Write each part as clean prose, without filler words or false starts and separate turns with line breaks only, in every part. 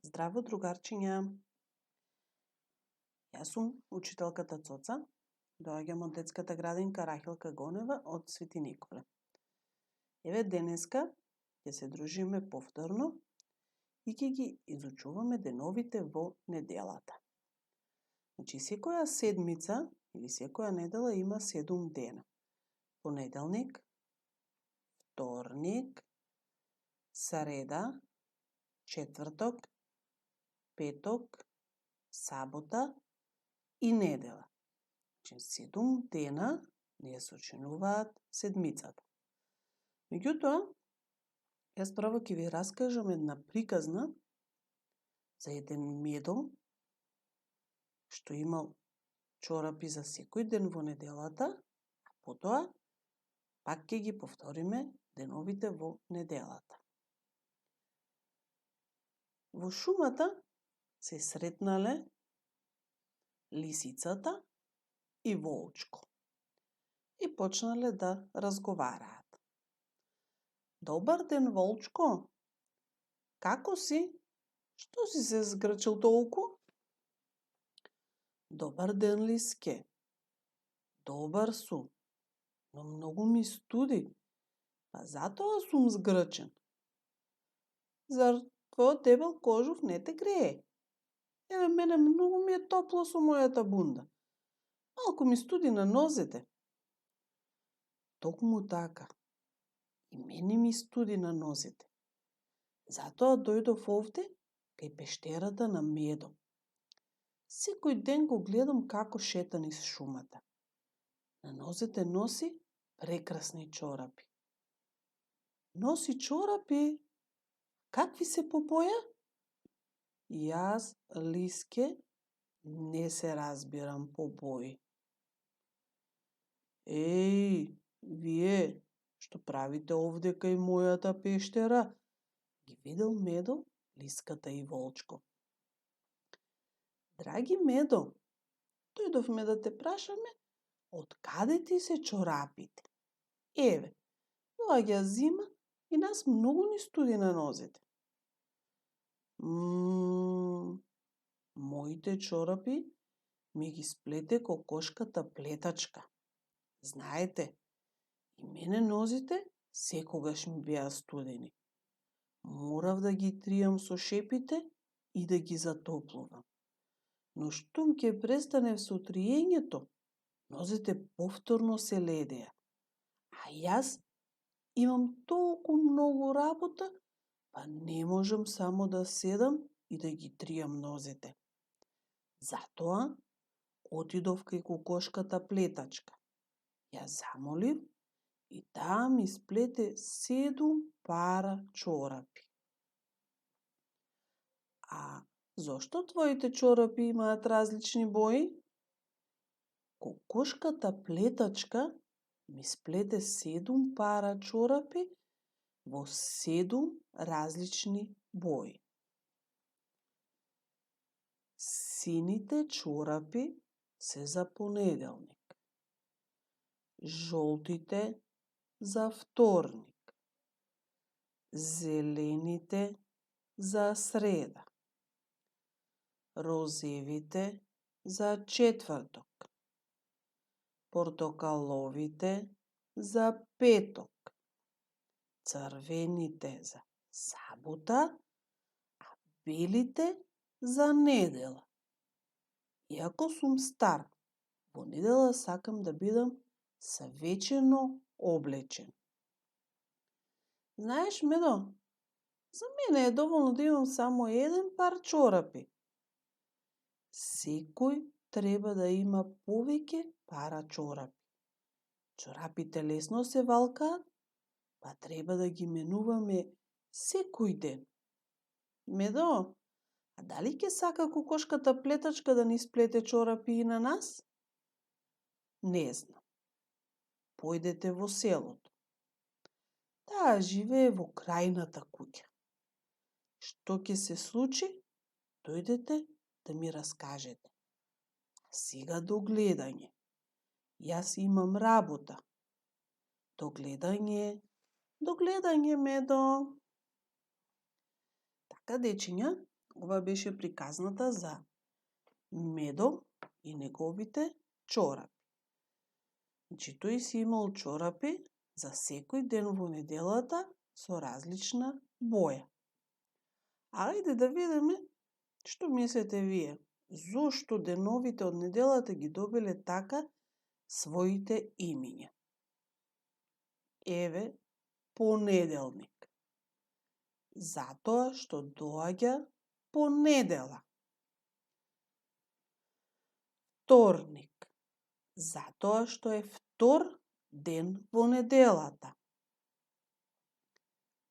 Здраво, другарчиња! Јас сум учителката Цоца. Доаѓам од детската градинка Рахилка Гонева од Свети Николе. Еве денеска ќе се дружиме повторно и ќе ги изучуваме деновите во неделата. Значи, секоја седмица или секоја недела има 7 дена. Понеделник, вторник, среда, четврток, петок, сабота и недела. Значи, 7 дена не сочинуваат седмицата. Меѓутоа, јас прво ќе ви раскажам една приказна за еден Медо, што имал чорапи за секој ден во неделата, а потоа пак ќе ги повториме деновите во неделата. Во шумата се сретнале лисицата и волчко и почнале да разговараат. Добар ден, волчко! Како си? Што си се згрчил толку? Добар ден, лиске! Добар сум, но многу ми студи, па затоа сум згрчен. Зар твојот дебел кожув не те грее? Еве, мене многу ми е топло со мојата бунда. Малку ми студи на нозете. Токму така. И мене ми студи на нозете. Затоа дојдов овде кај пештерата на Медо. Секој ден го гледам како шета низ шумата. На нозете носи прекрасни чорапи. Носи чорапи? Какви се по боја? Јас, лиске, не се разбирам по бои. Еј, вие, што правите овде кај мојата пештера? Ги видел Медо, лиската и волчко. Драги Медо, дојдовме да те прашаме од каде ти се чорапите? Еве, доаѓа зима и нас многу ни студи на нозете. Моите чорапи ми ги сплете кокошката плетачка. Знаете, и мене нозите секогаш ми беа студени. Морав да ги тријам со шепите и да ги затоплувам. Но штом ќе престанев со триењето, нозете повторно се ледеа. А јас имам толку многу работа, па не можам само да седам и да ги тријам нозете. Затоа отидов кај кокошката плетачка. Ја замолив и таа ми сплете 7 пара чорапи. А зошто твоите чорапи имаат различни бои? Кокошката плетачка ми сплете 7 пара чорапи во 7 различни бои. Сините чорапи се за понеделник. Жолтите за вторник. Зелените за среда. Розевите за четврток. Портокаловите за петок. Црвените за сабота, а белите за недела. Иако сум стар, во недела сакам да бидам свечено облечен. Знаеш, Медо, за мене е доволно да имам само еден пар чорапи. Секој треба да има повеќе пара чорапи. Чорапите лесно се валкаат, па треба да ги менуваме секој ден. Медо, а дали ќе сака кокошката плетачка да ни сплете чорапи и на нас? Не знам. Појдете во селото. Таа живее во крајната куќа. Што ќе се случи, дојдете да ми раскажете. Сега до гледање. Јас имам работа. До гледање, Медо. Така, дечиња, Ова беше приказната за Медо и неговите чорапи. Значи, тој си имал чорапи за секој ден во неделата со различна боја. Ајде да видиме што мислите вие. Зошто деновите од неделата ги добиле така своите имиња? Еве, понеделник. Затоа што доаѓа понедела. Вторник. Затоа што е втор ден во неделата.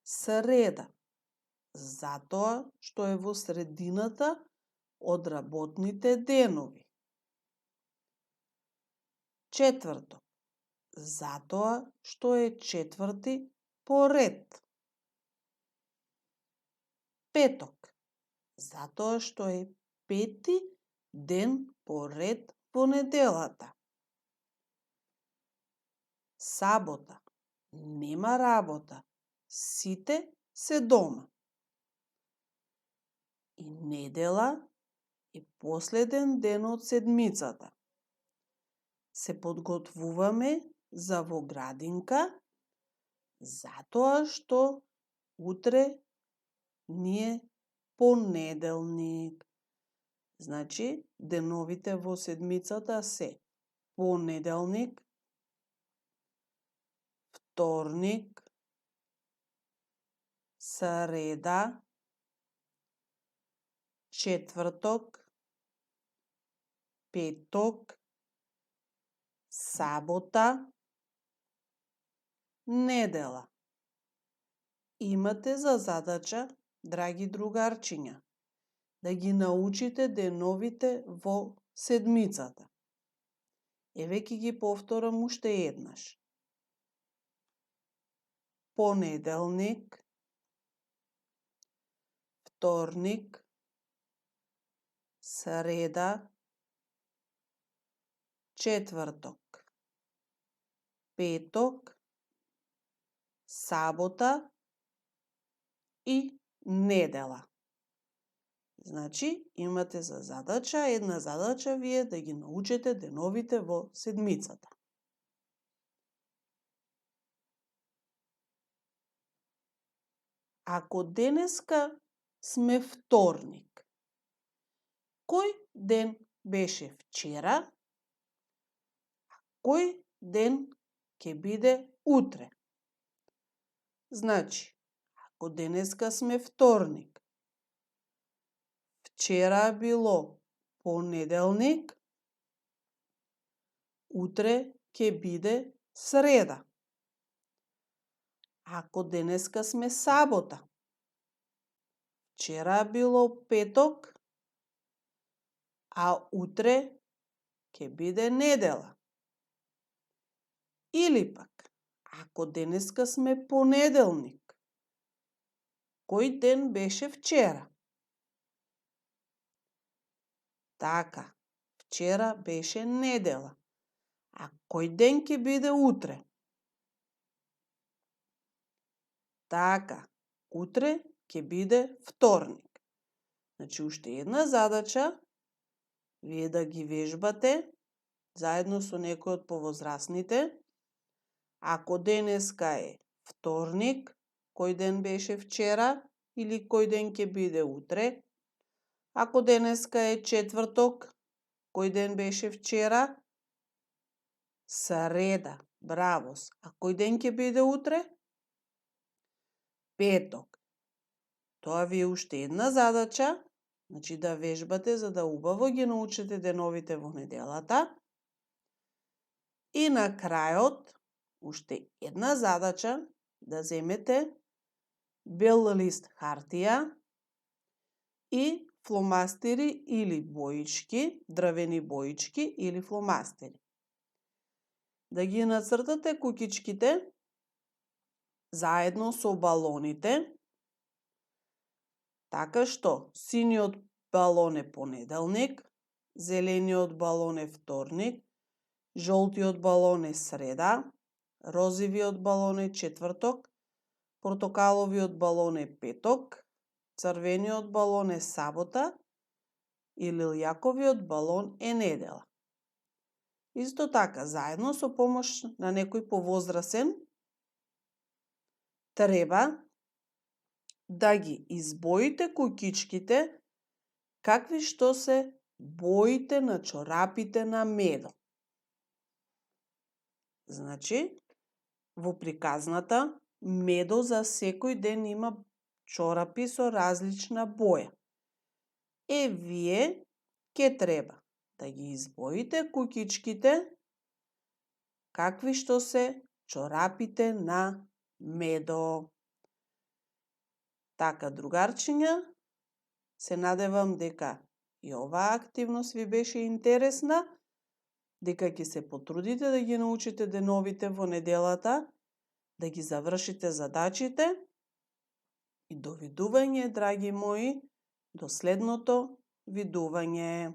Среда. Затоа што е во средината од работните денови. Четврток. Затоа што е четврти по ред. Петок. Затоа што е пети ден по ред во неделата. Сабота. Нема работа. Сите се дома. И недела е последен ден од седмицата. Се подготвуваме за во градинка, затоа што утре ни е понеделник. Значи, деновите во седмицата се понеделник, вторник, среда, четврток, петок, сабота, недела. Имате за задача, драги другарчиња, да ги научите деновите во седмицата. Еве ќе ги повторам уште еднаш. Понеделник, вторник, среда, четврток, петок, сабота и недела. Значи, имате за задача, една задача вие да ги научите деновите во седмицата. Ако денеска сме вторник, кој ден беше вчера, а кој ден ќе биде утре? Значи, ако денеска сме вторник, вчера било понеделник, утре ќе биде среда. Ако денеска сме сабота, вчера било петок, а утре ќе биде недела. Или пак, ако денеска сме понеделник, кој ден беше вчера? Така, вчера беше недела. А кој ден ќе биде утре? Така, утре ќе биде вторник. Значи, уште една задача, вие да ги вежбате, заедно со некој од повозрасните. Ако денеска е вторник, кој ден беше вчера или кој ден ќе биде утре? Ако денеска е четврток, кој ден беше вчера? Среда, бравос. А кој ден ќе биде утре? Петок. Тоа ви е уште една задача, значи да вежбате за да убаво ги научите деновите во неделата. И на крајот, уште една задача, да земете бел лист хартија и фломастери или боички, дрвени боички или фломастери. Да ги нацртате кукичките заедно со балоните, така што синиот балон е понеделник, зелениот балон е вторник, жолтиот балон е среда, розивиот балон е четврток, портокаловиот балон е петок, црвениот балон е сабота и лилјаковиот балон е недела. Исто така, заедно со помош на некој повозрасен, треба да ги избоите куќичките какви што се боите на чорапите на Медо. Значи, во приказната, Медо за секој ден има чорапи со различна боја. Вие ќе треба да ги избоите куќичките какви што се чорапите на Медо. Така, другарчиња, се надевам дека и оваа активност ви беше интересна, дека ќе се потрудите да ги научите деновите во неделата, да ги завршите задачите и довидување, драги мои, до следното видување.